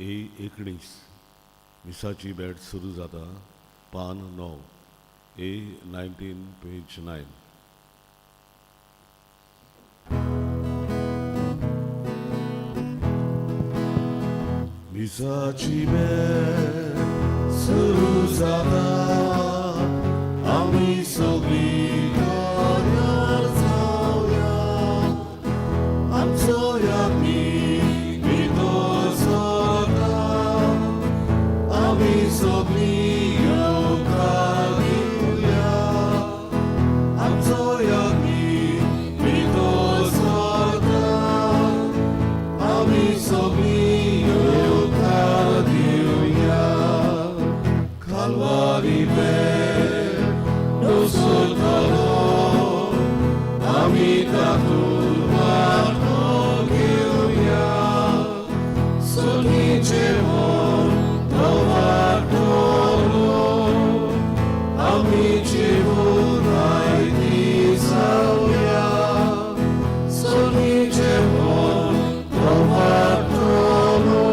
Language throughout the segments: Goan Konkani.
ए 19. मिसाची भेट सुरू जाता पान 9. ए 19 पेज 9. मिसाची भेट सुरू जाता, आमी सगळीं तयार जावया. आमचो याज्ञीक भितर सरता, आमी सगळीं येवकार दिवया. आमचो याज्ञीक भितर सरता, आमी सगळीं येवकार दिवया. कालवारी पेट दसरतलो, आमी तातूंत वांटो घेवया. सगळींचें मन तो वाडटलो, आमी जिवून आयती जावया. सगळींचें मन तो वाडटलो,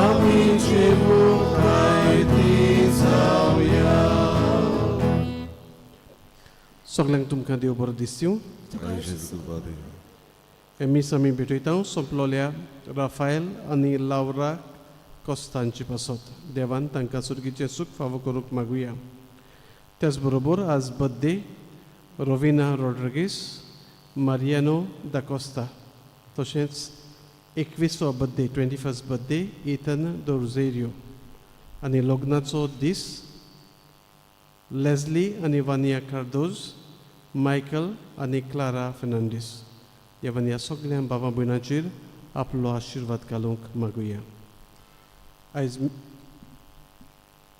आमी जिवून आयती जावया. सगल्यांक तुमकां देव बरो दिसता. हे मीस आमी भेटयता सोंपलोल्या राफायल आनी लावरा कोस्तांचे पासत. देवान तांकां सुर्गीचें सूख फावो करूंक मागुया. त्याच बरोबर आज बड्डे रोविना रॉड्रिगीस, मारियानो दाकोस्ता, तशेंच 21वो बड्डे, 21st birthday Ethan दोर्जेरियो आनी लग्नाचो दीस लेजली आनी वानिया कार्दोज, मायकल आनी क्लारा फेर्नांडीस. देवान ह्या सगल्या बाबा भयणाचेर आपलो आशिर्वाद घालूंक मागुया. आयज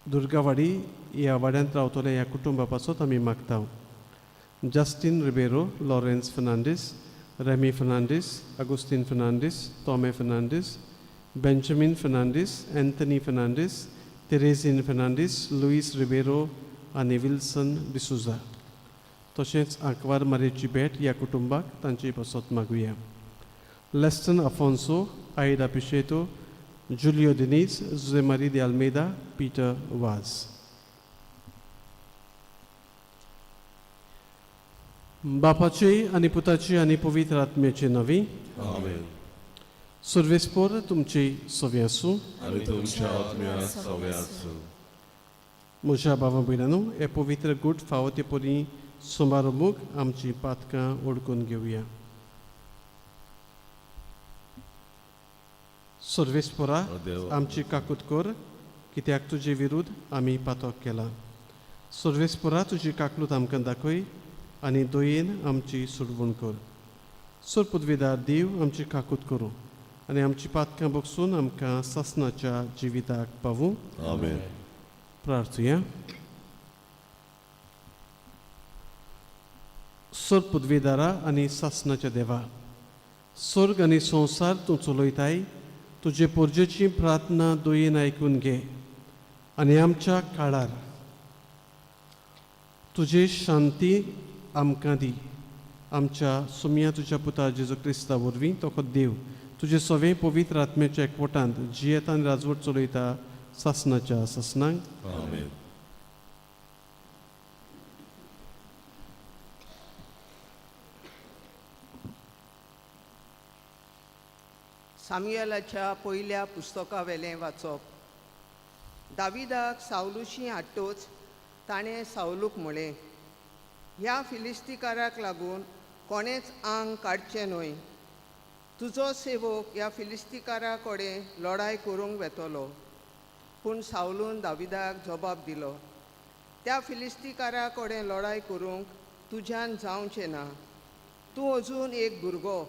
दुर्गावाडी ह्या वाड्यांत रावतल्या ह्या कुटुंबा पासत आमी मागता. Justin Ribeiro, Lawrence Fernandes, Remy Fernandes, Agustin Fernandes, Tome Fernandes, Benjamin Fernandes, Anthony Fernandes, Terezin Fernandes, Luis Ribeiro आनी विल्सन डिसुजा. तशेंच आंकवार मारेची भेट ह्या कुटुंबाक तांची पासत मागुया. लेस्टन अफोन्सो, आयडा पिशेतो, जुलियो दिनीज, जुजेमारी दे अल्मेदा, पीटर वाज. बापाचे आनी पुताचे आनी पवित्र आत्म्याचे नवी. आमेन. सुर्वेस्पोर तुमचे सवे आसूं. आनी तुमच्या आत्म्या सवे आसूं. म्हज्या भावा भयणांनो, हे पवित्र गूट फावो ते परी समारंभूक आमची पातकां ओडकून घेवया. सर्वेस्पोरा, देवा, आमची काकूत कर, कित्याक तुजे विरुद्ध आमी पातक केला. सर्वेस्पोरा, तुजी काकलूत आमकां दाखय आनी दयेन आमची सुडवण कर. सर पुदवेदार देव आमची काकूत करूं आनी आमची पातकां बगसून आमकां सासनाच्या जिविताक पावूं. आमेन. प्रार्थुया. सर पुदवेदारा आनी सासनाच्या देवा, स्वर्ग आनी संवसार तूं चलयताय. तुजे पोरजेची प्रार्थना दयेन आयकून घे आनी आमच्या काळार तुजी शांती आमकां दी. आमच्या सुमया तुज्या पुता जेजू क्रिस्ता वरवीं, तो देव तुजे सवे पवित्र आत्म्याच्या एकवटांत जियेता आनी राजवट चलयता सासनाच्या सासनांक. आमेन. सामुएलाच्या पयल्या पुस्तकावेलें वाचप. दाविदाक सावलुशी हाडटोच ताणें सावलूक म्हळें, ह्या फिलिस्तीकाराक लागून कोणेंच आंग काडचें न्हय. तुजो सेवक ह्या फिलिस्तीकारा कडेन लढाय करूंक वेतलो. पूण सावलून दाविदाक जबाब दिलो, त्या फिलिस्तीकारा कडेन लढाय करूंक तुज्यान जावचें ना. तूं अजून एक भुरगो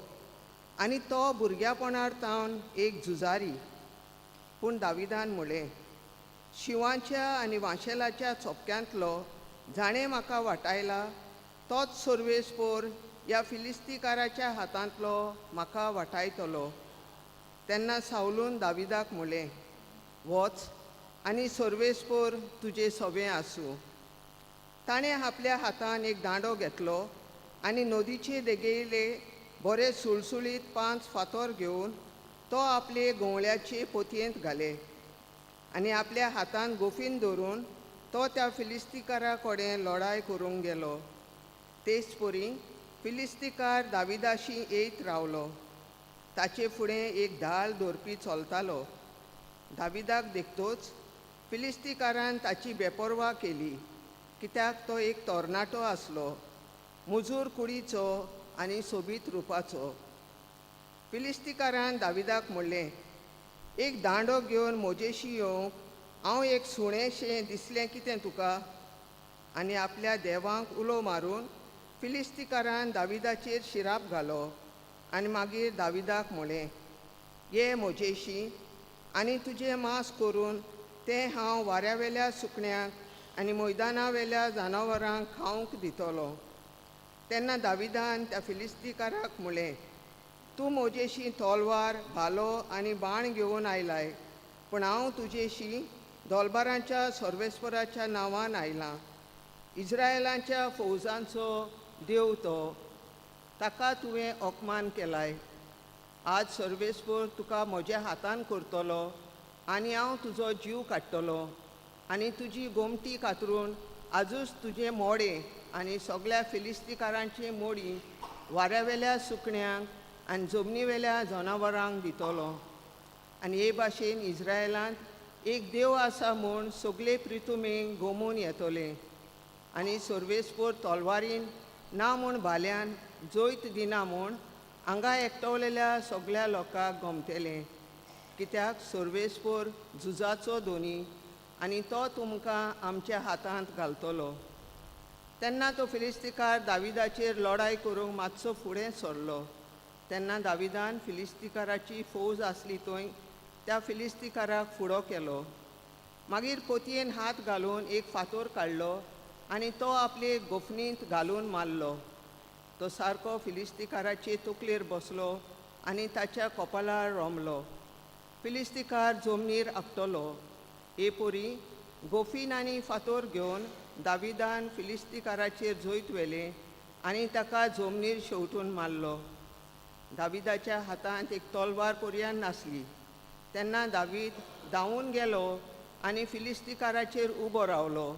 आनी तो भुरग्यापणार तावन एक झुजारी. पूण दाविदान म्हळें, शिंवाच्या आनी वांशेलाच्या चोपक्यांतलो जाणें म्हाका वाटायला तोच सर्वेस्पोर ह्या फिलिस्तीकाराच्या हातांतलो म्हाका वाटायतलो. तेन्ना सावलून दाविदाक म्हळें, वच आनी सर्वेस्पोर तुजे सवें आसूं. ताणें आपल्या हातान एक दांडो घेतलो आनी नदीचे देगेले बरे सुळसुळीत 5 फातर घेवन तो आपले गोंवळ्याचे पोतयेंत घाले आनी आपल्या हातान गोफीन धरून तो त्या फिलिस्तीकारा कडेन लढाय करूंक गेलो. तेच परी फिलिस्तीकार दाविदाशी येयत रावलो. ताचे फुडें एक धाल धरपी चलतालो. दाविदाक देखतोच फिलिस्तीकारान ताची बेपर्वा केली, कित्याक तो एक तरणाटो आसलो, मुजूर कुडीचो आनी सोबीत रुपाचो. फिलिस्तीकारान दाविदाक म्हणलें, एक दांडो घेवन म्हजेशी येवंक हांव एक सुणेंशें दिसलें कितें तुका? आनी आपल्या देवांक उलो मारून फिलिस्तीकारान दाविदाचेर शिराप घालो आनी मागीर दाविदाक म्हणलें, ये म्हजेशी आनी तुजें मांस करून तें हांव वाऱ्यावेल्या सुकण्यांक आनी मैदानावेल्या जनावरांक खावंक दितलो. तेन्ना दाविदान त्या फिलिस्तीकाराक म्हणलें, तूं म्हजेशी तलवार, भालो आनी बाण घेवन आयलाय, पूण हांव तुजेशी दोलबारांच्या सर्वेस्पराच्या नांवान आयलां. इस्रायलाच्या फौजांचो देव तो, ताका तुवें अपमान केलाय. आज सर्वेस्पर तुका म्हज्या हातान करतलो आनी हांव तुजो जीव काडटलो आनी तुजी गोमटी कातरून आजूच तुजें मोडें आनी सगळ्या फिलिस्तीकारांची मोडी वाऱ्यावेल्या सुकण्यांक आनी जमनीवेल्या जनावरांक दितलो. आनी हे भाशेन इस्रायलांत एक देव आसा म्हूण सगळे प्रितुमेक गोमून येतले आनी सर्वेस्पर तलवारीन ना म्हूण भाल्यान जैत दिना म्हूण हांगा एकटवलेल्या सगळ्या लोकांक गमतलें, कित्याक सर्वेस्पर झुजाचो दोनी आनी तो तुमकां आमच्या हातांत घालतलो. तेन्ना तो फिलिस्तीकार दाविदाचेर लढाय करूंक मातसो फुडें सरलो. तेन्ना दाविदान फिलिस्तीकाराची फौज आसली थंय त्या फिलिस्तीकाराक फुडो केलो. मागीर पोतयेन हात घालून एक फातोर काडलो आनी तो आपले गोफणींत घालून मारलो. तो सारको फिलिस्तीकाराचे तकलेर बसलो आनी ताच्या कपालार रोमलो. फिलिस्तीकार जमनीर आपटलो. हे परी गोफीन आनी फातोर घेवन दाविदान फिलिस्तीकाराचेर जैत व्हेलें आनी ताका जमनीर शेंवटून मारलो. दाविदाच्या हातांत एक तलवार पर्यान नासली. तेन्ना दावीद धांवून गेलो आनी फिलिस्तीकाराचेर उबो रावलो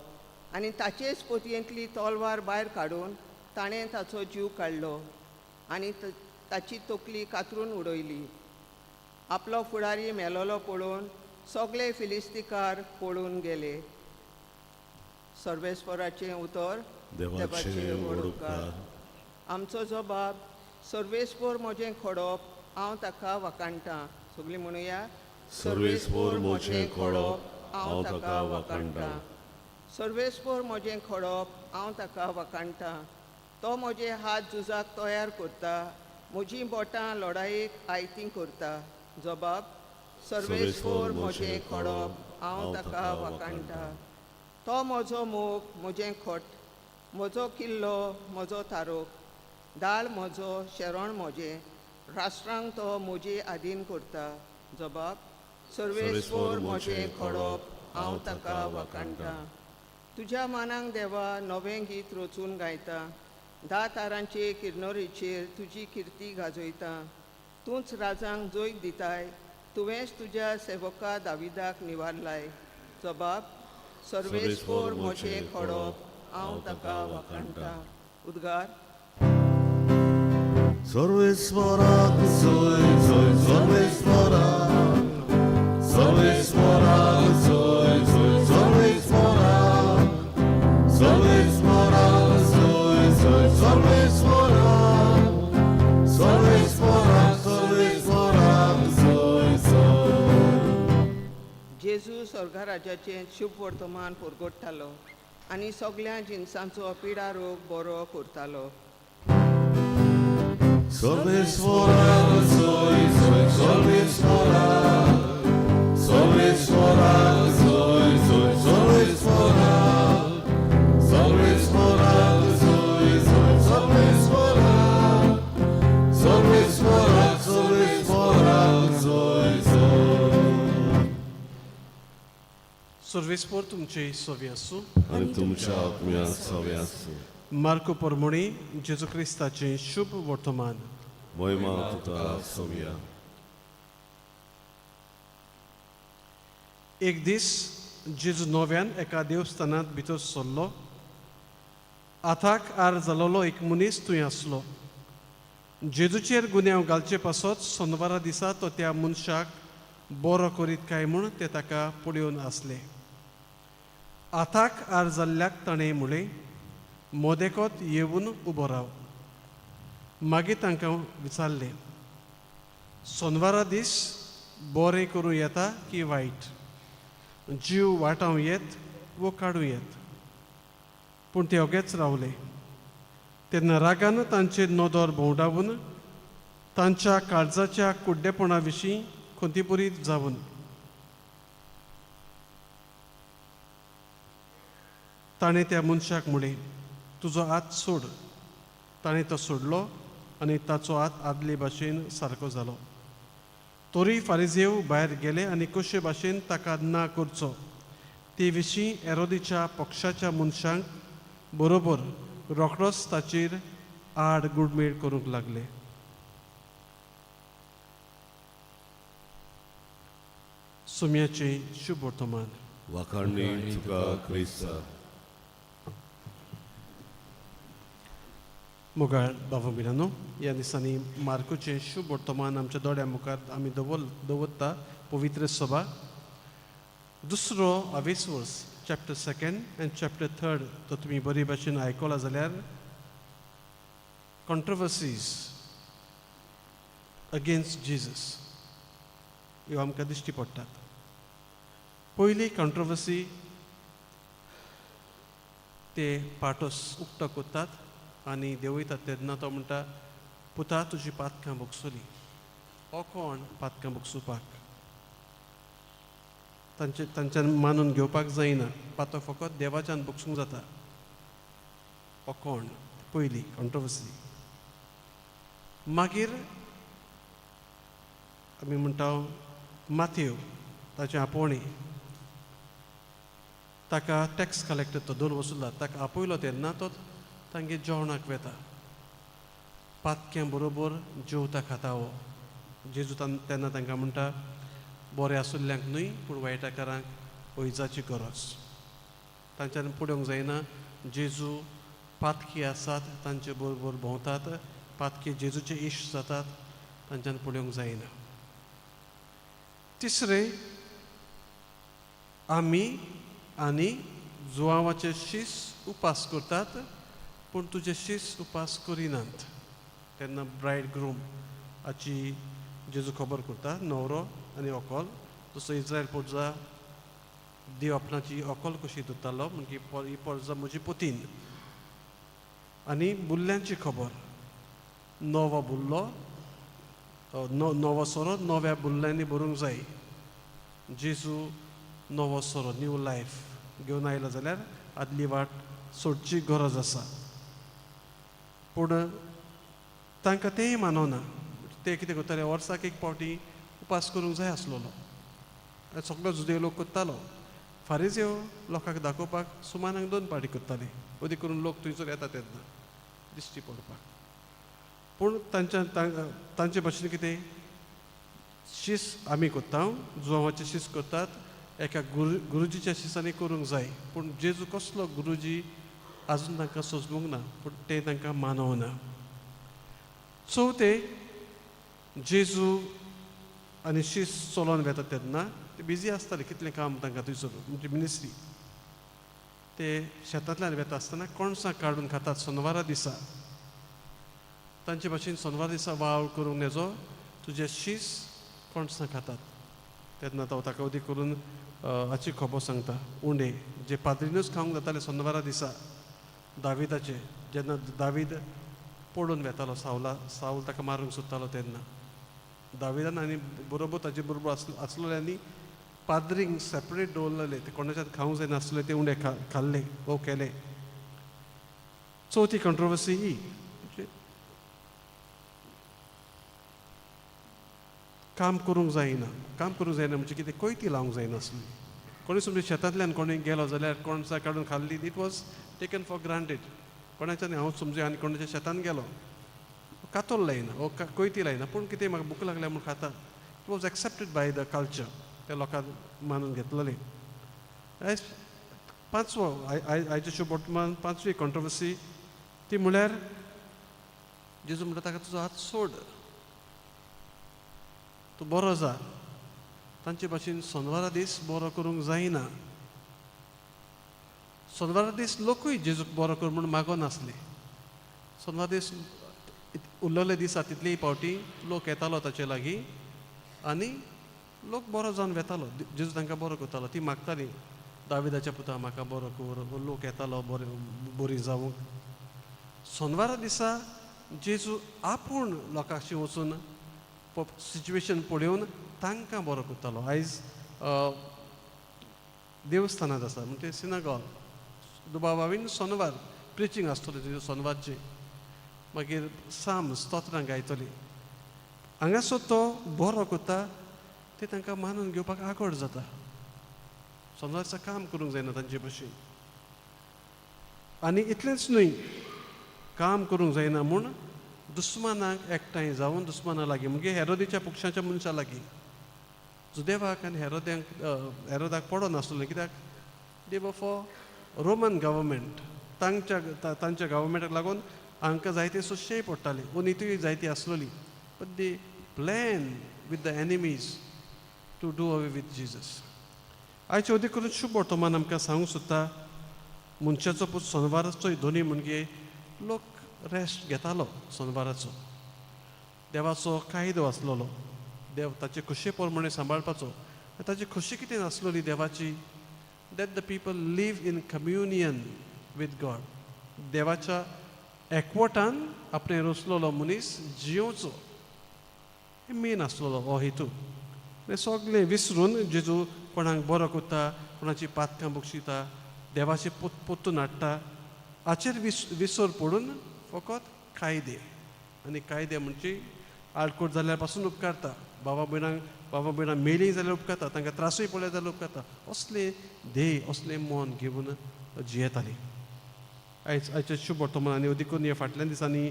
आनी ताचेच पोतयेंतली तलवार भायर काडून ताणें ताचो जीव काडलो आनी ताची तकली कातरून उडयली. आपलो फुडारी मेलोलो पळोवन सगळे फिलिस्तीकार पळून गेले. सर्वेस्पराचें उतर. देवाचे व्हड उपकार. आमचो जो बाब सर्वेस्पोर म्हजें खोडप, हांव ताका वाखाणटां. सगळीं म्हणुया, सर्वेस्पोर म्हजें खोडप, हांव ताका वाखाणटां. सर्वेस्पोर म्हजें खोडप, हांव ताका वाखाणटां. तो म्हजे हात झुजाक तयार करता, म्हजीं बोटां लडायेक आयतीं करता. जबाब, सर्वेस्पोर म्हजें खोडप, हांव ताका वाखाणटां. तो म्हजो मोग, म्हजें खोट, म्हजो किल्लो, म्हजो तारोक, दाळ म्हजो, शेरण म्हजें, राष्ट्रांक तो म्हजे आदीन करता. जबाब, सर्वेस्पोर म्हजें खोडप, हांव ताका वाखाणटां. तुज्या मानांक देवा नवें गीत रचून गायता, धा तारांचे किर्नोरीचेर तुजी किर्ती गाजयता. तूंच राजांक जैत दिताय, तुवेंच तुज्या सेवका दाविदाक निवारलाय. जबाब, सर्वेस्पोर म्हजें खोडप, हांव ताका वाखाणटां. उद्गार. सर्वेस्वराक जय जय सर्वेस्वराक, सर्वेस्वराक जय जय सर्वेस्वराक, सर्वेस्वराक जय जय सर्वेस्वराक, सर्वेस्वराक सर्वेस्वराक जय जय. जेजू स्वर्गराजाचें शुभ वर्तमान परगट्टालो आनी सगळ्या जिनसांचो पिडा रोग बरो करतालो. सर्वेस्वराक जय जय सर्वेस्वराक, सर्वेस्वराक जय जय सर्वेस्वराक, सर्वेस्वराक जय जय सर्वेस्वराक, सर्वेस्वराक सर्वेस्वराक जय जय. सर्वेस्पोर तुमचे सोवी आसूं. आनी तुमच्या आत्म्यात सवे आसूं. मार्को परमोणी जेजू क्रिस्ताचें शुभ वर्तमान. मोहिमा तुका सोवया. एक दीस जेजू नव्यान एका देवस्थानांत भितर सरलो. आताक आर जालोलो एक मनीस थंय आसलो. जेजूचेर गुन्यांव घालचे पासत सोनवारा दिसा तो त्या मनशाक बरो करीत काय म्हूण ते ताका पळोवन आसले. आताक आर जाल्ल्याक ताणें म्हणलें, मोदेकोत येवन उबो राव. मागीर तांकां विचारलें, सोनवारा दीस बरें करूं येता की वायट, जीव वाटावं येत वो काडूं येत? पूण ते ओगेच रावले. तेन्ना रागान तांचेर नदर भोंवडावन तांच्या काळजाच्या कुड्डेपणा विशीं खंतीपुरीत जावन ताणें त्या मनशाक म्हणलें, तुजो हात सोड. ताणें तो सोडलो आनी ताचो हात आदले भाशेन सारको जालो. तरी फारिजेव भायर गेले आनी कशे भाशेन ताका ना करचो ते विशीं एरोदीच्या पक्षाच्या मनशांक बरोबर रोखडोच ताचेर आड गुडमेळ करूंक लागले. सुम्याचें शुभ वर्तमान. वाखाणणी तुका क्रिस्ता. मोगाळ बाबा भयणांनो, ह्या दिसांनी मार्कोचें शुभ वर्तमान आमच्या दोळ्या मुखार आमी दवरता. पवित्र सभा दुसरो अवेस वर्स chapter second and chapter third तो तुमी बरे भाशेन आयकला जाल्यार कॉन्ट्रवर्सीज अगेन्स्ट जिजस ह्यो आमकां दिश्टी पडटात. पयली कॉन्ट्रवर्सी ते पाटोस उक्तो करतात आनी देंवयतात तेन्ना तो म्हणटा, पुता तुजी पातकां भोगसली. हो कोण पातकां भोगसुपाक? तांच्यान मानून घेवपाक जायना. पातो फकत देवाच्यान भोगसूंक जाता. हो कोण? पयली कॉन्ट्रवर्सी. मागीर आमी म्हणटा माथेव ताचें आपोवणें, ताका टॅक्स कलेक्टर तो दोन वसुलदार ताका आपयलो तेन्ना तो तांगेर जेवणाक वेता. पातक्यां बरोबर जेवता खाता हो जेजू तेन्ना तांकां म्हणटा, बरें आसुल्ल्यांक न्हय पूण वायटाकारांक वैजाची गरज. तांच्यान पळोवंक जायना जेजू पातकी आसात तांचे बरोबर भोंवतात, पातकी जेजूचे इश्ट जातात, तांच्यान पळोवंक जायना. तिसरें, आमी आनी जुवांवाचे शीस उपास करतात पूण तुजे शीस उपास करिनात. तेन्ना ब्रायड ग्रूम हाची जेजू खबर करता, न्हवरो आनी व्हंकल. जसो इज्रायल पोरजा देव आपणाची व्हंकल कशी धरतालो, म्हणजे ही पोरजा म्हजी पोतीन. आनी बुल्ल्यांची खबर, नवो बुल्लो, नवो सोरो नव्या बुल्ल्यांनी भरूंक जाय. जेजू नवो सोरो न्यू लायफ घेवन आयलो जाल्यार आदली वाट सोडची गरज आसा. पूण तांकां तेंय मानवना. ते कितें करताले, वर्साक एक पावटी उपास करूंक जाय आसलेलो, सगळो जुदेव लोक करतालो. फारीजेव लोकांक दाखोवपाक सुमानाक दोन पावटी करताले, अदीक करून लोक थंयसर येता तेन्ना दिश्टी पडपाक. पूण तांचे भाशेन कितें शीस आमी करता, जुवांवाचें शीस करतात, एका गुरुजीच्या शिसांनी करूंक जाय. पूण जेजू कसलो गुरुजी आजून तांकां सोजमूंक ना, पूण तें तांकां मानवना. चवथें, जेजू आनी शीस चलोन वेता तेन्ना ते बिजी आसताले, कितलें काम तांकां थंयसर म्हणजे मिनिस्ट्री. ते शेतांतल्यान वेता आसतना कणसां काडून खातात सोनवारा दिसा. तांचे भाशेन सोनवार दिसा वावर करूंक नेजो, तुजे शीस कणसां खातात. तेन्ना तो ताका अदीक करून हाची खबर सांगता, उंडे जे पाद्रीनूच खावंक जाताले सोनवारा दिसा दाविदाचे, जेन्ना दावीद पळून वेतालो सावल ताका मारूंक सोदतालो तेन्ना दाविदान आनी बरोबर ताजे बरोबर आसलेल्यांनी पाद्रींक सेपरेट दवरलेले, ते कोणाच्यान खावंक जायनासले ते उंडे खाल्ले वो केले. चवथी कंट्रोवर्सी ही काम करूंक जायना. काम करूंक जायना म्हणजे कितें, कोयती लावंक जायनासली. कोणी समज शेतांतल्यान कोणी गेलो जाल्यार कणसां काडून खाल्ली, it was taken for granted. कोणाच्यान हांव समजूं आनी कोणाच्या शेतान गेलो, कातोल लायना वो कोयती लायना, पूण कितें म्हाका भूक लागल्या म्हूण खाता, it was accepted by the culture. त्या लोकांक मानून घेतलेले. आयज पांचवो, आयचे शुभ वर्तमान पांचवी कॉन्ट्रोवर्सी, ती म्हळ्यार जेजू म्हणटा ताका तुजो हात सोड, तूं बरो जा. तांचे भाशेन सोनवारा दीस बरो करूंक जायना. सोनवारा दीस लोकूय जेजूक बरो कर म्हूण मागोनासले. सोनवार दीस उरलेले दिसा तितलेय पावटी लोक येतालो ताचे लागीं आनी लोक बरो जावन वेतालो. जेजू तांकां बरो करतालो. ती मागताली, दाविदाच्या पुता म्हाका बरो कर. लोक येतालो बरे बरी जावंक. सोनवारा दिसा जेजू आपूण लोकांशी वचून सिच्युएशन पळोवन तांकां बरो करतालो. आयज देवस्थानांत आसा म्हणजे सिनागॉग दुबावावीन सोनवार प्रिचींग आसतलें सोनवारचें, मागीर साम स्तोत्रां गायतली. हांगासर तो बरो करता तें तांकां मानून घेवपाक आकड जाता. सोनवारचो काम करूंक जायना तांचे भशेन. आनी इतलेंच न्हय, काम करूंक जायना म्हूण दुस्मानाक एकठांय जावन दुस्माना लागीं म्हणजे हेरोदीच्या पक्षाच्या मनशां लागीं जुदेवाक आनी हेरोद्यांक हेरोदाक पडो नासलें, कित्याक they were for Roman government. तांच्या तांच्या गव्हर्मेंटाक लागून हांकां जायते सोंशेय पडटाले, अनितूय जायती आसलेली. But they plan with the enemies to do away with Jesus. आयचे अदीक करून शुभ वर्तमान आमकां सांगूंक सोदता, मनशाचो पूत सोनवाराचोय दोनी म्हणजे लोक रेस्ट घेतालो सोनवाराचो. देवाचो कायदो आसलेलो, देव ताचे खुशे प्रमाणे सांबाळपाचो. ताची खुशी कितें आसलेली देवाची, that the people live in communion with God. देवाच्या एकवटान आपणें रचलोलो मनीस जियोवचो, हें मेन आसलेलो हो हेतू. हें सगळें विसरून जेजू कोणाक बरो करता, कोणाची पातकां बक्षिता, देवाचे पोत्तून हाडटा, हाचेर विसर पडून फकत कायदे आनी कायदे म्हणजे आडकोट जाल्यार पासून उपकारता, बाबा भयणां मेलीं जाल्यार उपकारता, तांकां त्रासूय पडले जाल्यार उपकारता, असले ध्येय असलें मन घेवन जियेतालीं. आयज आयचें शुभ वर्तमान आनी अदिकून ह्या फाटल्या दिसांनी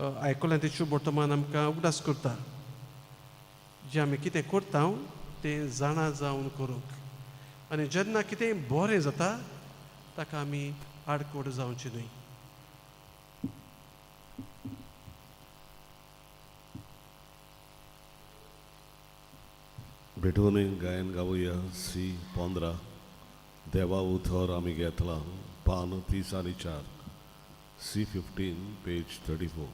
आयकलें तें शुभ वर्तमान आमकां उगडास करता, जें आमी कितें करता तें जाणा जावन करूंक, आनी जेन्ना कितें बरें जाता ताका आमी आडकोड जावची न्हय. भेटवणे गायन गावया सी 15 देवा उथर आमी घेतला, पान 34, सी 15 पेज 34.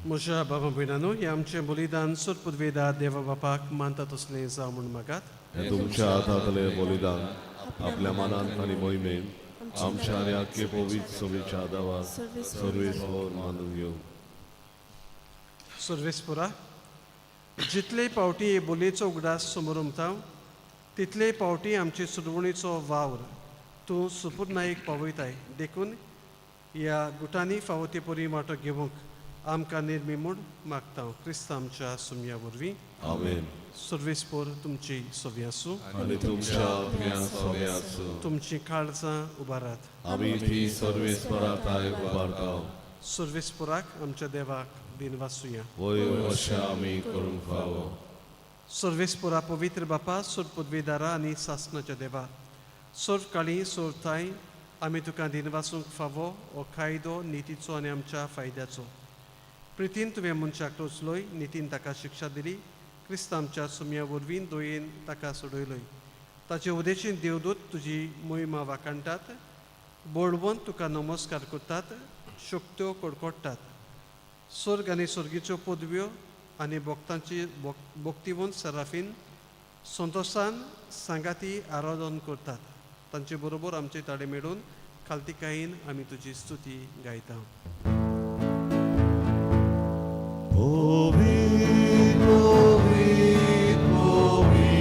म्हज्या बाबा भयणानो, हें आमचें बलिदान सोदपुदवेदा देवा बापाक मानता तसलें जावं म्हूण मागात. हें तुमच्या हातांतलें बलिदान आपल्या मनांत आनी मोहिमेन आमच्या आनी आख्खे पवित्र सभेच्या आदावाक सर्वेस्पर मानून घेवं. सर्वेस्पुरा, जितले फावटी हे बोलयेचो उगडास समोर उमता तितले फावटी आमचे सुदवणीचो वावर तूं सुपुर्नायेक पावयताय. देखून ह्या गुटांनी फावो ते परी वांटो घेवंक आमकां निर्मी म्हूण मागता, क्रिस्त आमच्या सुमया वरवीं. आमेन. सर्वेस्पोर तुमची सोवी आसूं. आनी तुमच्या आत्म्या सोवे आसूं. तुमची काळजां उबारात. आमी ती सर्वेस्पराताय उबारता. सर्वेस्पोराक आमच्या देवाक दिनवासुया. वय, अशें आमी करूंक फावो. सर्वेस्पोरा, पवित्र बापा, सोर पदवीदारा आनी सासणाच्या देवा, सोर काळी सोर थांय आमी तुका दिनवासूंक फावो. हो कायदो नितीचो आनी आमच्या फायद्याचो. प्रितीन तुवें मनशाक रचलोय, नितीन ताका शिक्षा दिली, क्रिस्त आमच्या सुमया वरवीं दोयेन ताका सोडयलोय. ताचे उदेशीन देवदूत तुजी मोहिमा वाखाणटात, बळवंत तुका नमस्कार करतात, शक्त्यो कडकडटात. स्वर्ग आनी स्वर्गीच्यो पदव्यो आनी भक्तांची भक्तिवंत सराफीन संतोशान सांगाती आराधन करतात. तांचे बरोबर आमचे ताळे मेळून खालतिकायेन आमी तुजी स्तुती गायता. Ovi, ovi, ovi,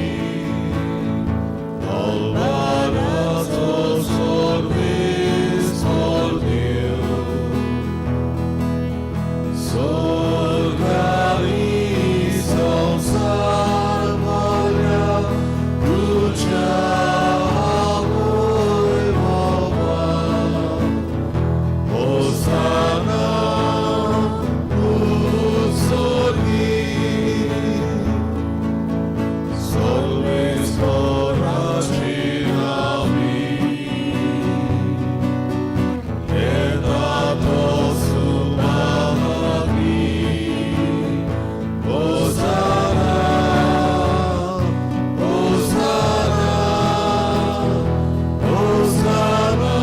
Alvarazo sorbis ordiu, Sorgari salsar molia, Crucea voi mova, Hosanna, Usorgi, Solvis coracinavi, Et ato sumami, Hosanna, Hosanna, Hosanna,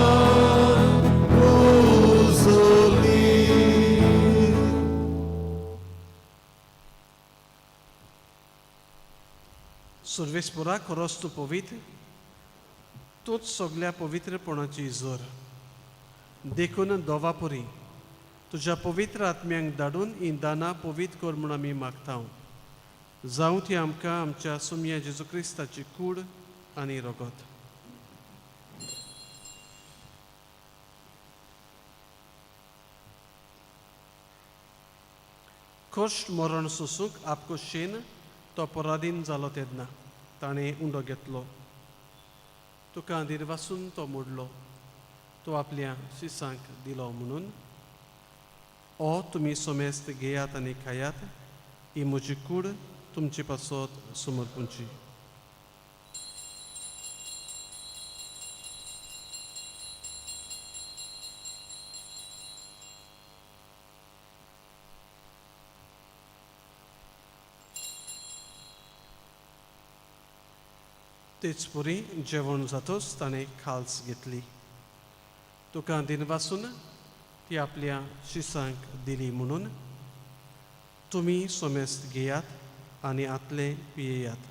Usorgi. सर्वेस्पोरा, खरोच तूं पवित्र, तूंच सगल्या पवित्रपणाची जोर. देखून दोवापुरी तुज्या पवित्र आत्म्यांक धाडून ही दानां पवित्र कर म्हूण आमी मागता. जावं ती आमकां आमच्या सुमया जेजू क्रिस्ताची कूड आनी रगत. कश्ट मरण सोसूंक आपकोशेन तो पराधीन जालो तेन्ना ताणें उंडो घेतलो, तुका दिरवासून तो मोडलो, तो आपल्या शिसांक दिलो म्हणून, ओ तुमी सोमेस्त घेयात आनी खायात, ही म्हजी कूड तुमचे पासत समर्पूंची. तेच परी जेवण जातच ताणें खाल्स घेतली, तुका दिनवासून ती आपल्या शिसांक दिली म्हणून, तुमी सोमेस्त घेयात आनी आतले पियेयात,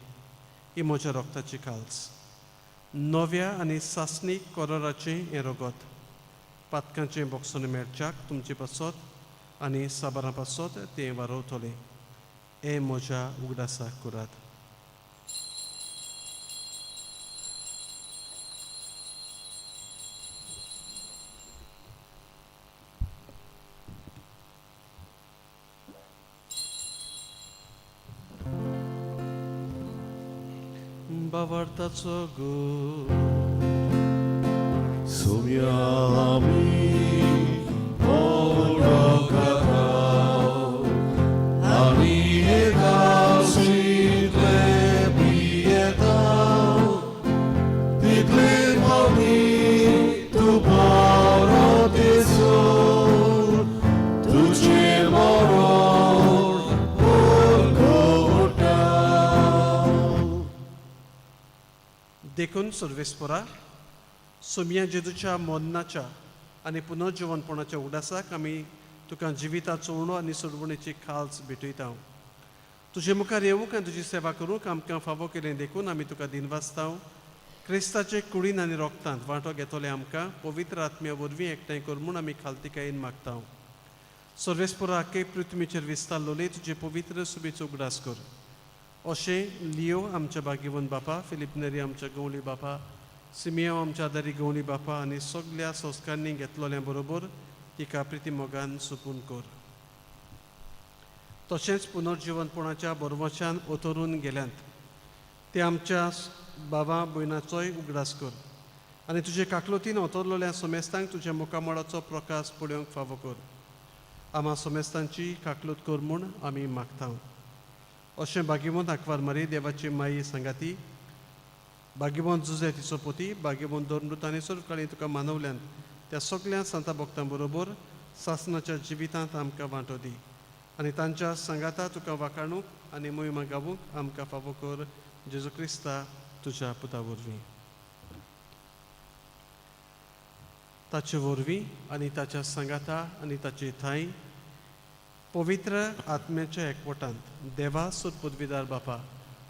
ही म्हज्या रोगताची खाल्स, नव्या आनी सासणीक कोरोराचें हें रगत, पातकांचें बोगसण मेळच्याक तुमचे पासत आनी साबारां पासत तें वारोवतलें. हें म्हज्या उगडासाक करात. बावार्थाचो गो Sumiami, Ani ekaw sitle pietaw, Title mami tu porotisol, Tuche moror porkotaw. देखून सर्वेस्पोरा, सोमया जेजूच्या मरणाच्या आनी पुनर्जिवनपणाच्या उगडासाक आमी तुका जिविताचो उणो आनी सोडवणेची खाल्स भेटयता. तुजे मुखार येवंक आनी तुजी सेवा करूंक आमकां फावो केलें देखून आमी तुका दिनवासता. क्रिस्ताचे कुडीन आनी रोगतांत वांटो घेतले आमकां पवित्र आत्म्या वरवीं एकठांय कर म्हूण आमी खालतिकायेन मागता. सर्वेस्पोरा, आखे पृथ्वीचेर विस्तारलोले तुजे पवित्र सुबेचो उगडास कर. अशें लियो आमच्या बागेवन बापा, फिलीप नेरी आमच्या गवळी बापा, सिमियांव आमच्या आदारी गवणी बापा आनी सगल्या संस्कारांनी घेतलोल्या बरोबर तिका प्रिती मोगान सुपून कर. तशेंच पुनर्जिवनपणाच्या बरवशान ओतरून गेल्यांत ते आमच्या बाबा भयणाचोय उगडास कर आनी तुजे काकलोतीन ओतरलेल्या सोमेस्तांक तुज्या मुखामळाचो प्रकाश पळोवंक फावो कर. आमा सोमेस्तांची काकलूत कर म्हूण आमी मागता. अशें भाग्यवंत आंकवार मारी देवाची माई सांगाती, भाग्यवंत जुजे तिचो पोती, भाग्यवंत दोन आनी सर्वकाळी तुका मानवल्यान त्या सगल्या सांता भक्तां बरोबर सासनाच्या जिवितांत आमकां वांटो दी आनी तांच्या सांगाता तुका वाखाणूंक आनी मोहिमा गावूंक आमकां फावो कर, जेजू क्रिस्ता तुज्या पुता वरवीं. ताचे वरवीं आनी ताच्या सांगाता आनी ताचे थांय पवित्र आत्म्याच्या एकवटांत देवा सुर पदवीदार बापा,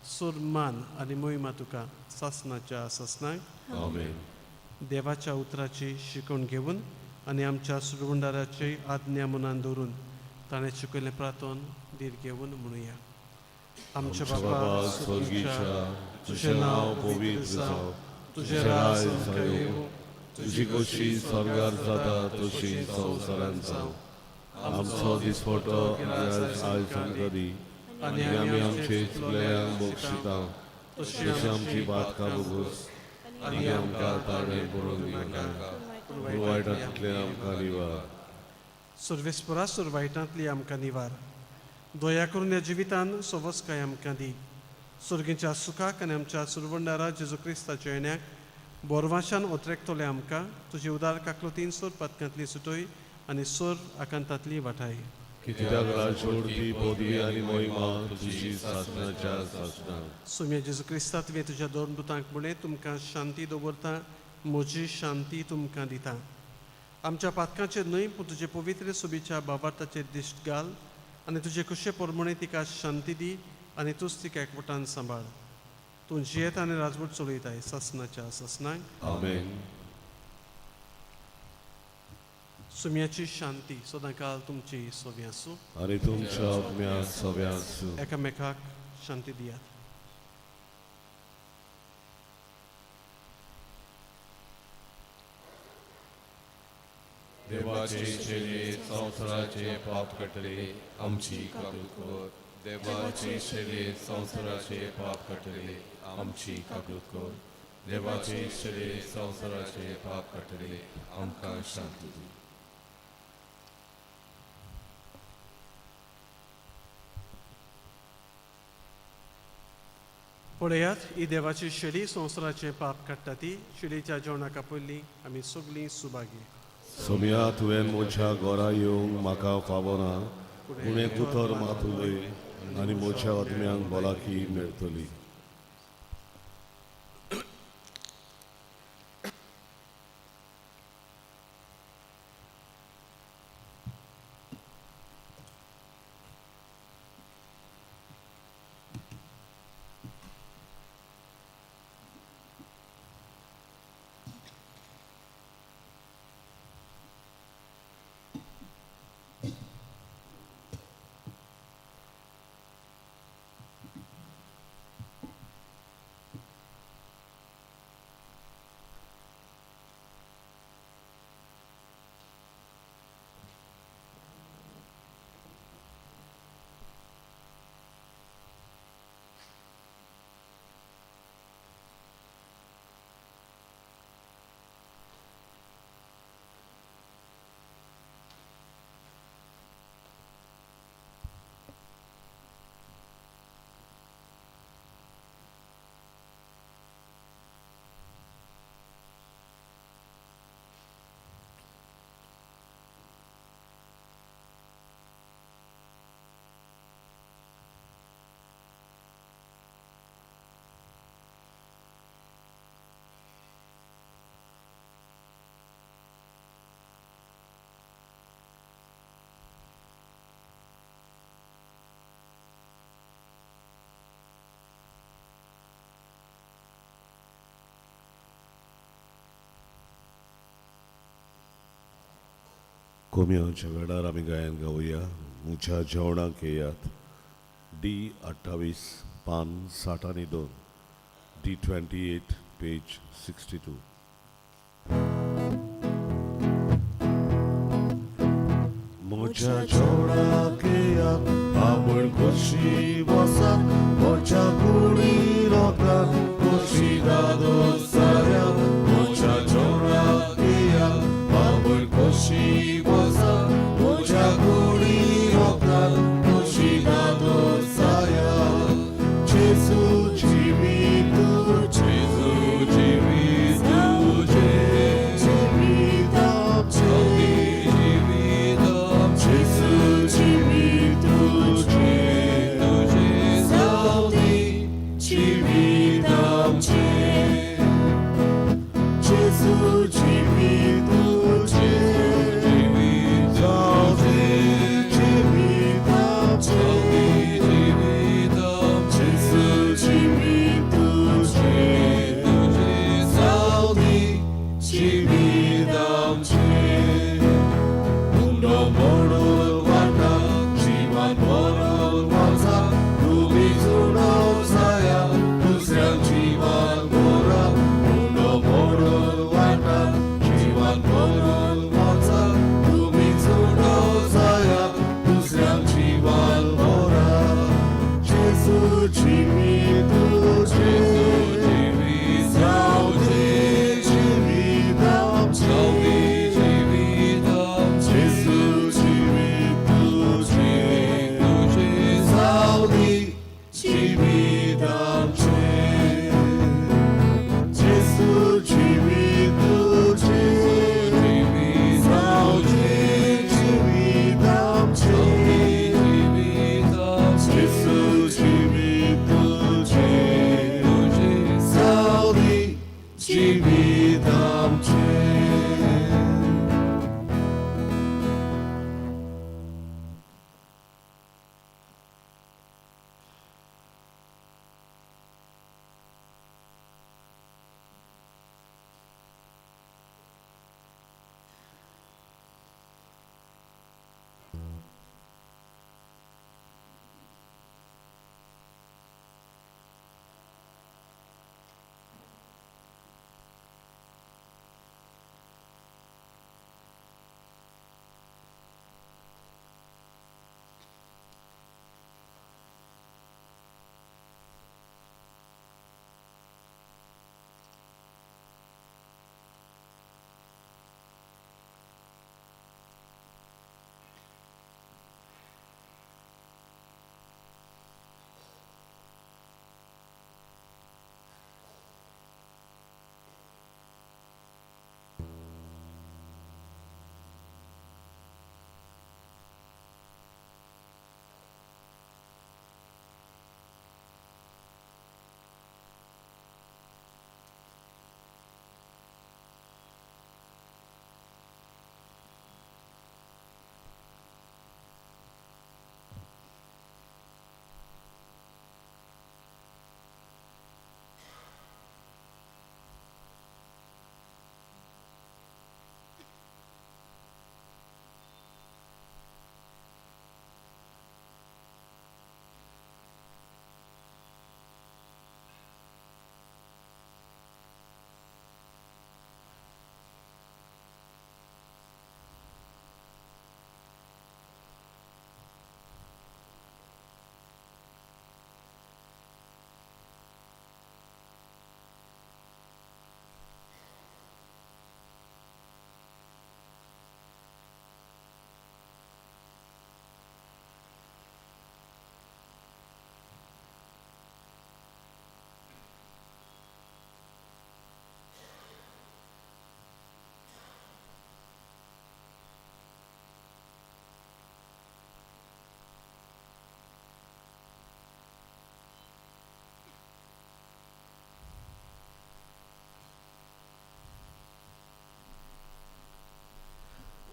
सुर मान आनी मोहिमा तुका सासनाच्या सासनाक. आमेन. देवाच्या उतराची शिकवण घेवन आनी आमच्या सुरवंडाराची आज्ञा मनान दवरून ताणें शिकयल्लें प्रार्थन धीर घेवन म्हणुया. आमच्या बाबा स्वर्गीच्या, तुझें नांव पवित्र जावं, तुझें राज येवं, तुजी खोशी स्वर्गार जाता तशी संवसारांत जावं. आमचो दिसपटो आयज आमकां दी आनी आमी आमचे चुकल्यांक बक्षिता तशी आमची बातकां भोगोस आनी आमकां ताणें पडोवन दिनाका, पूण वायटांतलें आमकां निवार. सुर्वेस्परा सुरवायटांतली आमकां निवार. दया करून ह्या जिवितान सवस्काय आमकां दी. सुर्गीच्या सुखाक आनी आमच्या सुरवंडारा जेजू क्रिस्ताच्या येण्याक बोरवाशान ओतरेकतले आमकां तुजी उदार काकलुतीन सोर पातकांतली सुटय आनी सोर आकांतांतली वाटाय. कित्याक राजवडती पदवी आनी मोहिमा तुजी सासनाच्या सासनाक. सोम्या जेजू क्रिस्ता, तुवें तुज्या दोन दुतांक म्हणलें, तुमकां शांती दवरता, म्हजी शांती तुमकां दिता. आमच्या पातकांचेर न्हय पूण तुजे पवित्र सोबीच्या बाबार्थाचेर दिश्ट घाल आनी तुजे खुशे प्रमाणे तिका शांती दी आनी तूंच तिका एकवटान सांबाळ. तूं जियेता आनी राजवट चलयताय सासनाच्या सासनाक. आमेन. सुम्याची शांती सदांकाल तुमची सोबी आसूं. आनी तुमच्या आत्म्या सव्या आसूं. एकामेकाक शांती दियात. देवाचे शेले संवसाराचे पाप कटले, आमची काकूत कर. देवाचे शेले संवसाराचे पाप कटले, आमची काकूत कर. देवाचे शेले संवसाराचे पाप कटले, आमकां शांती दी. पळयात ही देवाची शेळी, संवसाराचें पाप काडटा ती. शेळीच्या जेवणाक आपयल्ली आमी सगळीं सुभागी. सोम्या, तुवें म्हज्या घरा येवंक म्हाका फावना, पूण एक उतर मात उलय आनी म्हज्या आत्म्यांक भलायकी मेळटली. कोमियांच्या वेळार आमी गायन गावया म्हज्या जेवणाक येयात. डी 28 पान 62, डी 28. Page 62. म्हज्या जेवणाक येयात, आपण खोशी बसात, म्हज्या कुडी लोकांक खोशी दादोस जाया. म्हज्या जेवणाक येयात, आपण खोशी बसात, म्हज्या कुडी लोकांक खोशी दादोस जाया. जेजू जिवीत, जेजू जिवीत, जिवीत आमचें. जेजू जिवीत तुजें, जावं जिवीत आमचें. जेजू जिवीत तुजें, जावं जिवीत आमचें. जेजू जिवीत तुजें, जावं जिवीत आमचें. उंडो मोडून वाटा, जिवान भरून वचा, तुमी जुणो जाया, दुसऱ्यांक जिवान भरा. उंडो मोडून वाटा, जिवान भरून वचा, तुमी जुणो जाया, दुसऱ्यांक जिवान भरा. जेजू जिवीत तुजें, जावं जिवीत आमचें. जेजू जिवीत तुजें, जावं जिवीत आमचें. जेजू जिवीत तुजें, जावं जिवीत आमचें. जेजू जिवीत तुजें, जावं जिवीत आमचें.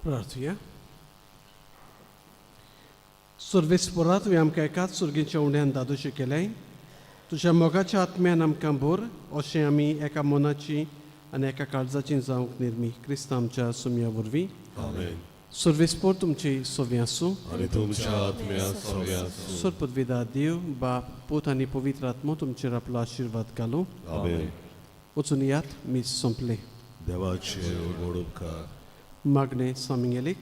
प्रार्थुया. सर्वेस्पोरा, तुवें आमकां एकाच सुर्गीच्या उण्यान दादोशी केलें. तुज्या मोगाच्या आत्म्यान आमकां भर, अशें आमी एका मनाची आनी एका काळजाची जावंक निर्मी, क्रिस्त आमच्या सुमया वरवीं. आमेन. सर्वेस्पोर तुमची सोवी आसूं. आनी तुमच्या आत्म्या सोवी आसूं. सोरपदविदा देव बाप, पूत आनी पवित्र आत्मो तुमचेर आपलो आशिर्वाद घालूं. आमेन. वचून यात मीस सोंपलें. देवाचे व्हड उपकार. मागणें सामिंगेलीक.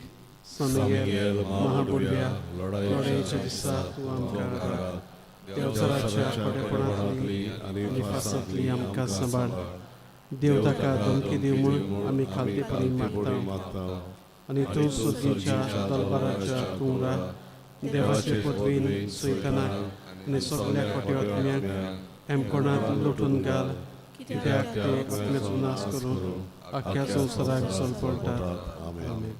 सामिंगेल महाबुडव्या, लढायेच्या दिसा तूं आमकां राख. देवचाराच्या खोटेपणांतली आनी फासांतली आमकां सांबाळ. देव ताका धमकी दिव म्हूण आमी खालतेपणी मागता आनी तूं सुदीच्या तलवाराच्या कुंवरा देवाचे पदवीन सैतानाक आनी सगल्या खोटे आत्म्यांक हेमकोणांत लुटून घाल, कित्याक ते आत्म्याचो नाश करून आख्ख्या संवसाराक सलपडटात. आमेन.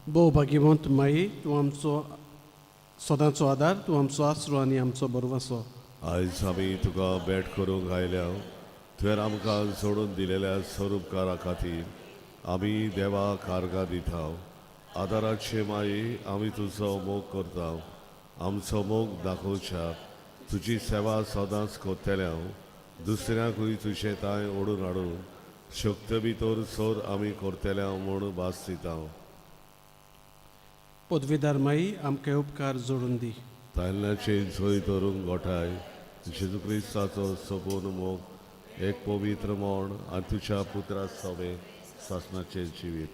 भोव भाग्यवंत माई, तूं आमचो सदांचो आदार, तूं आमचो आसरो आनी आमचो बरवासो. आयज आमी तुका भेट करूंक आयल्या. तुवें आमकां सोडून दिलेल्या स्वरूपकारा खातीर आमी देवा कारगां दिता. आदाराचे माई, आमी तुजो मोग करता. आमचो मोग दाखोवच्या तुजी सेवा सदांच करतले. हांव दुसऱ्यांकूय तुजें तांय ओडून हाडून शक्त भितर सोर आमी करतले म्हूण भास दिता. पदवीदार माई, आमकां उपकार जोडून दी. तायल्याचे झोय धरूंक गोठाय जेजू क्रिस्ताचो सोबून मोग एक पवित्र मोण आनी तुज्या पुत्रा सोबे सासणाचें जिवीत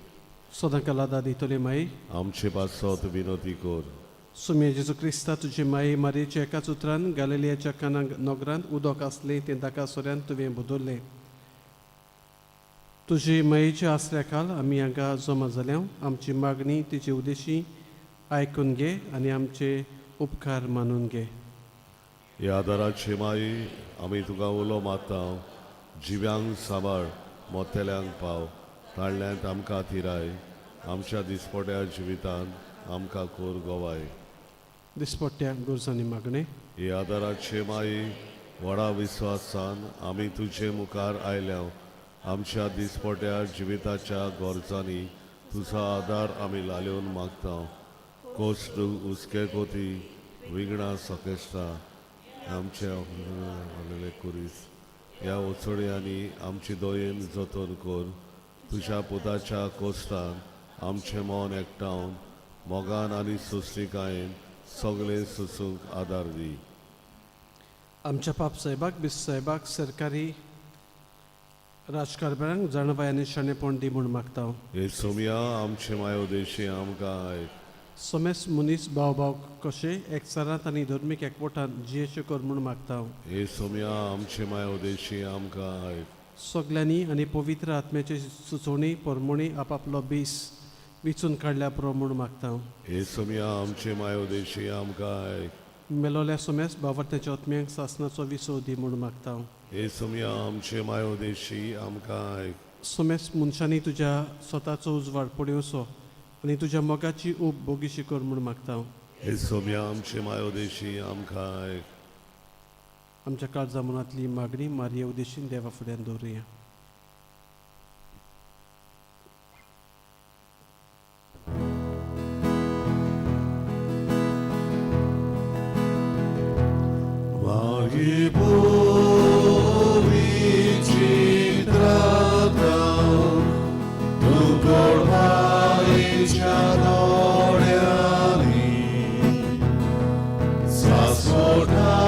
सदां कलादा दितली माई, आमचे पासत विनोती कर. सुम्या जेजू क्रिस्ता, तुजी माई मारयेच्या एकाच उतरान गालिलियाच्या काना नगरांत उदक आसलें तें ताका सोऱ्यान तुवें बदललें. तुजी मायेच्या आसऱ्या खाल आमी हांगा जमा जाल्या. आमची मागणी तिचे उद्देशी आयकून घे आनी आमचे उपकार मानून घे. ह्या आदाराचे माई, आमी तुका उलो मारता. जिव्यांक सांबाळ, मोतेल्यांक पाव, ताळ्यांत आमकां थिराय. आमच्या दिसपट्या जिवितांत आमकां कोर गोवाय. दिसपट्ट्या गरजांनी मागणें. हे आदाराचे माई, व्हडा विस्वासान आमी तुजे मुखार आयल्या. आमच्या दिसपट्या जिविताच्या गरजांनी तुजो आदार आमी लालेवन मागता. कोश्ट हुस्के कोती विघ्नां सकेश्टा आमच्या आलेले कुरीस ह्या ओचोड्यांनी आमची दोयेन जतन कर. तुज्या पुताच्या कोश्टान आमचें मन एकठावन मोगान आनी सोंसणिकायेन सगळें सोसूंक आदार दी. आमच्या पाप साहेबाक, बिस साहेबाक, सरकारी राजकारभारांक जाणवाय आनी शाणेपण दी म्हूण मागता. हे सोमया, आमचे मायोदेशी आमकां आयक. समेस मनीस भाव भाव कशे एकचारांत आनी धर्मीक एकवटान जियेचे कर म्हूण मागता. हे सोमया, आमचे मायोदेशी आमकां आयक. सगल्यांनी आनी पवित्र आत्म्याचे सुचोवणी परमणी आपापलो बीस विचून काडल्या पुरो म्हूण मागता. हे सोमया, आमचे मायोदेशी आमकां आयक. मेलोल्या सोमेस बावर्त्याच्या आत्म्यांक सासनाचो विसव दी म्हूण मागता. हे सोमया, आमचे मायोदेशी आमकां आयक. सोमेस मनशांनी तुज्या स्वताचो उजवाड पळोवचो आनी तुज्या मोगाची ऊब बोगीशी कर म्हूण मागता. हे सोमया, आमचे मायोदेशी आमकां आयक. आमच्या काळजा मनांतली मागणी मारये उदेशीन देवा फुड्यान दवरुया. मागी चित्राता तूं कोणाच्या दोळ्यांनी सासोटानाची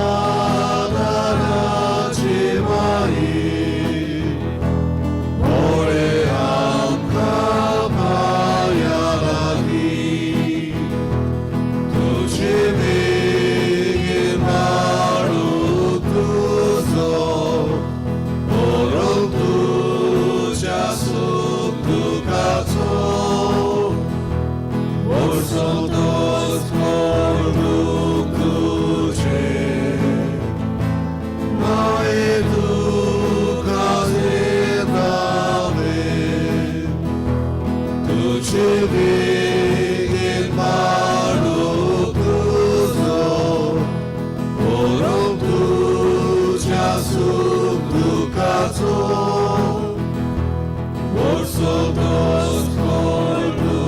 वर्सोतोस कोर्तू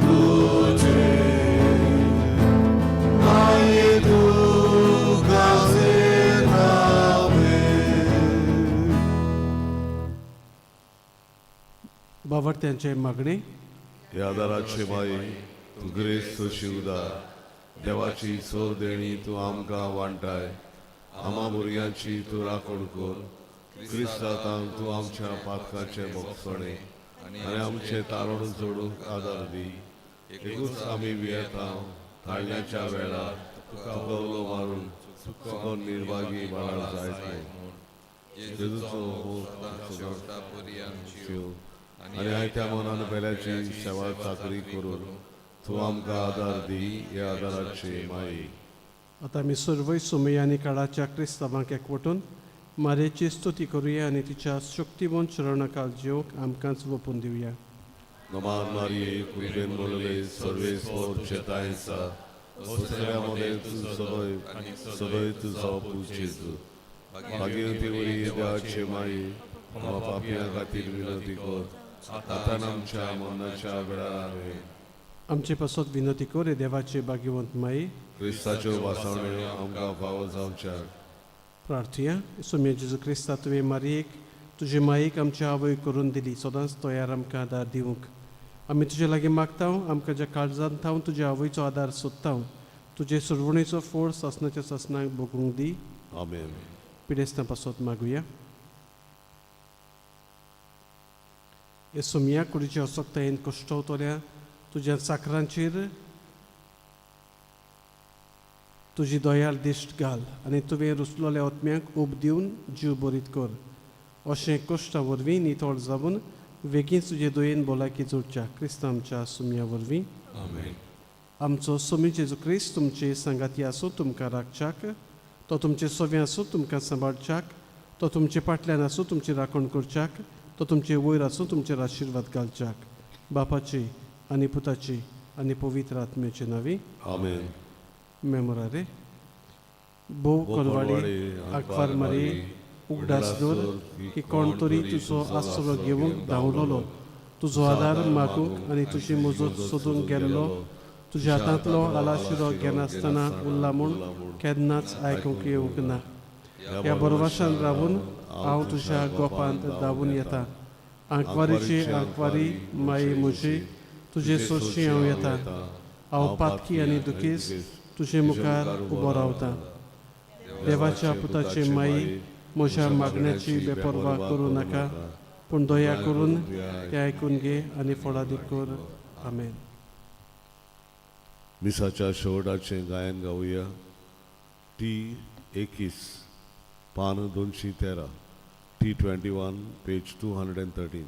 तुझे माये तुका सेनावे. बावडत्यांचे मागणे. ह्या आदाराचे माई तूं ग्रेस्त शिवदार देवाची सोर देणी तूं आमकां वांटाय आमा भुरग्यांची तूं राखण कर क्रिस्तांक तूं आमच्या पातकाचे भोगसणे आनी आमचें तारण जोडूंक आदार दी एकूच आमी वियेता ताळण्याच्या वेळार तुका उलो मारून चुकोन निर्भागी बाळ जायत म्हूण जेजूचो मोग शिव आनी आयत्या मनान पेल्याची सेवा चाकरी करून तूं आमकां आदार दी ह्या आदाराचे माई. आतां आमी सर्वय सुमय आनी काळाच्या क्रिस्तांवांक एकवटून मारेची स्तुती करुया आनी तिच्या शक्तिवंत चरणाकाल जेवंक आमकांच वपून दिवया. नमान मारिये कृपेन बोलले सर्वेस्पोर चेतायसा दुसऱ्या मदें तूं सदय सदय तुजो पूत जेजू भाग्यवती वरी देवाचे माई आमकां पापयां खातीर विनंती कर आतां आमच्या मरणाच्या वेळार आमेन. आमचे पासत विनंती कर हे देवाचे भाग्यवंत माई. क्रिस्ताच्यो वासावण्यो आमकां फावो जावच्याक. प्रार्थुया. सोम्या जेजू क्रिस्ता तुवें मारयेक तुजे मायेक आमची आवय करून दिली सदांच तयार आमकां आदार दिवंक आमी तुजे लागीं मागता आमकां ज्या काळजांत थावन तुज्या आवयचो आदार सोदता तुजे सुरवणेचो फोड सासणाच्या सासणाक भोगूंक दी. आमेन. पिडेस्तां पासत मागुया. हे सोमया कुडीच्या असक्तायेन कश्टवतल्या तुज्या चाकरांचेर तुजी दयाल दिश्ट घाल आनी तुवें रुचलोल्या आत्म्याक उब दिवन जीव बरीत कर अशें कश्टा वरवीं नितळ जावन वेगींच तुजे दयेन भलायकी जोडच्या क्रिस्तांव आमच्या सुमया वरवीं. आमेन. आमचो सोमी जेजू क्रिस्त तुमचे सांगाती आसूं तुमकां राखच्याक तो तुमचे सोवे आसूं तुमकां सांबाळच्याक तो तुमचे फाटल्यान आसूं तुमची राखण करच्याक तो तुमचे वयर आसूं तुमचेर आशिर्वाद घालच्याक बापाची आनी पुताची आनी पवित्र आत्म्याचे नांवी. आमेन. मेमोरारे भोव कोलवाडी आंकवार मारी उगडास दवर की कोण तरी तुजो आसरो घेवंक धांवलोलो तुजो आदार मागूंक आनी तुजी मजत सोदूंक गेल्लो तुज्या हातांतलो आलाशिरो घेनासतना उरला म्हूण केन्नाच आयकूंक येवंक ना. ह्या बरवाशान रावून हांव तुज्या गोपांत धांवून येता. आंकवारीची आंकवारी माई म्हजी तुजे सोरशी हांव येता. हांव पातकी आनी दुखेस तुजे मुखार उबो रावता. देवाच्या पुताचे माई म्हज्या मागण्याची बेपर्वा करूं नाका पूण दया करून तें आयकून घे आनी फळादीक कर. आमेन. मिसाच्या शेवटाचें गायन गावया. टी 21 पान 213 T 21 page 213.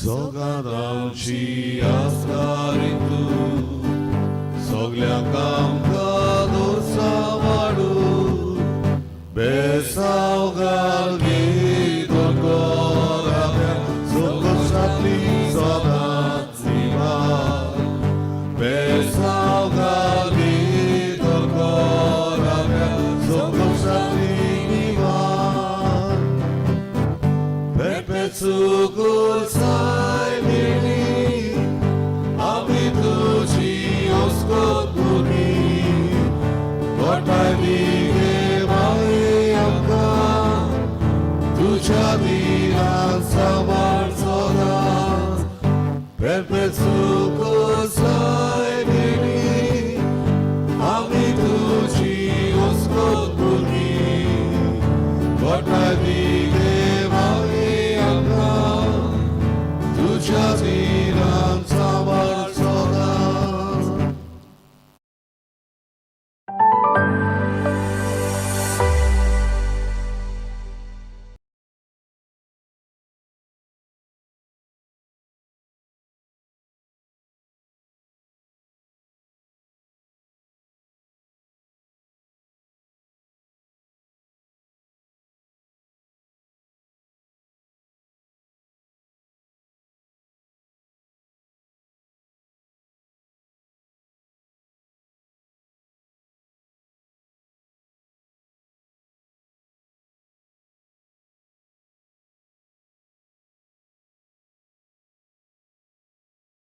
जगांत आमची आसकारी तूं सगल्यांक आमकां दोसा वाडू बेसाव घाल तुझ्या दिनां.